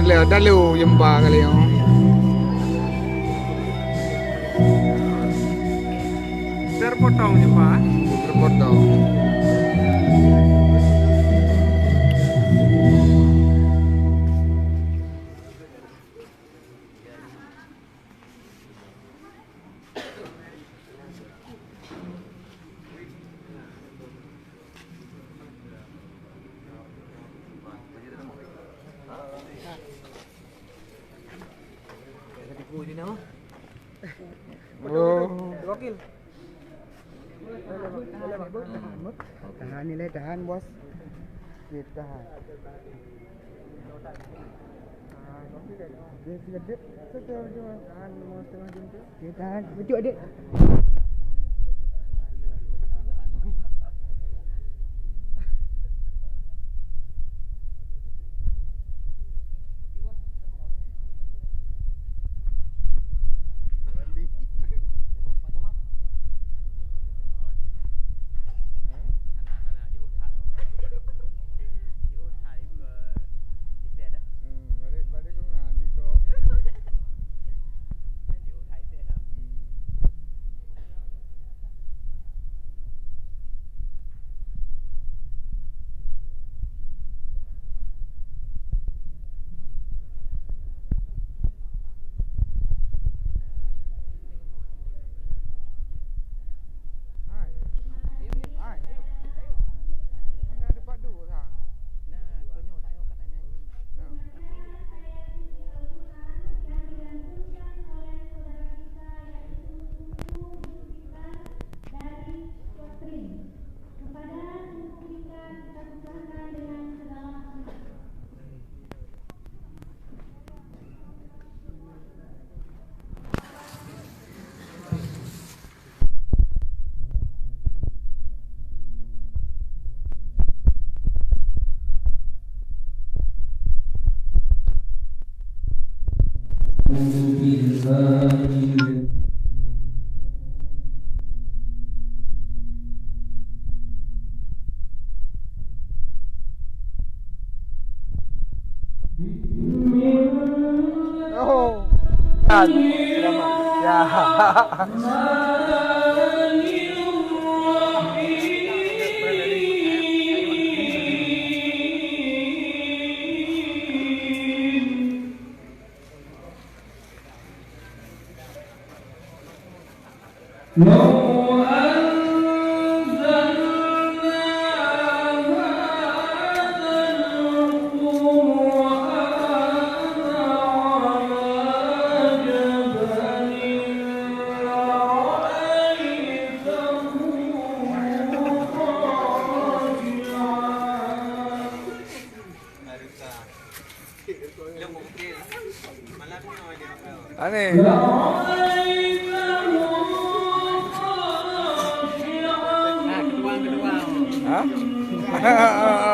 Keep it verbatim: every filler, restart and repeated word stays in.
Lalu jumpa kali ini. Terpotong jumpa. Terpotong. Oh. Wakil. Tahan nilai, tahan, bos. Okey, tahan. Dia sudah dek. Tahan lima setengah jam tu. Okey, tahan. Betul, dek. Hai. Hai. Hana ada padu sa. Nah, konyo tak yo kata nyanyi. Nah. Dari Kotri. Kepada Teungku Fikar kita persilakan dengan segala hormat. Oh. Selamat. Ya. لو أنزلنا هذا القرآن على جبل لرأيته خاشعا. Aneh. Hah?